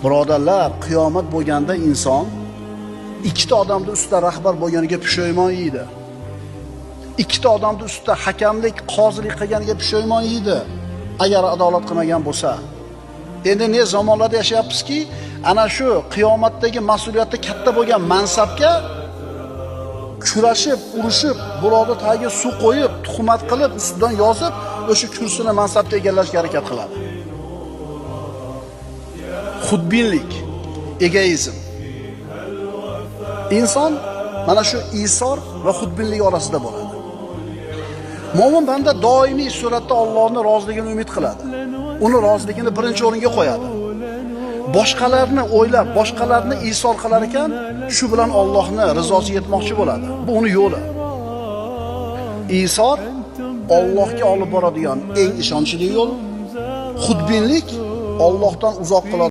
Birodarlar, qiyomat bo'lganda inson ikkita odamni ustida rahbar bo'lganiga pushaymon yeydi. Ikkita odamni ustida hakamlik, qozilik qilganiga pushaymon yeydi. Agar adolat qilmagan bo'lsa. Endi ne zamonlarda yashayapmizki, ana shu qiyomatdagi mas'uliyati katta bo'lgan mansabga kurashib, urushib, birovni tagiga suv qo'yib, tuhmat qilib, ustidan yozib, o'sha kursini mansabda egallashga harakat qiladi. Xudbinlik, egoizm. Inson mana shu isor va xudbinlik orasida bo'ladi. Mo'min banda doimiy suratda Allohning roziligini umid qiladi. Uni roziligini birinchi o'ringa qo'yadi. Boshqalarni o'ylab, boshqalarni isor qilar ekan, shu bilan Allohning rizosiga yetmoqchi bo'ladi. Bu uni yo'li. Isor Allohga olib boradigan eng ishonchli yo'l. Xudbinlik Allohdan uzoq qiladi.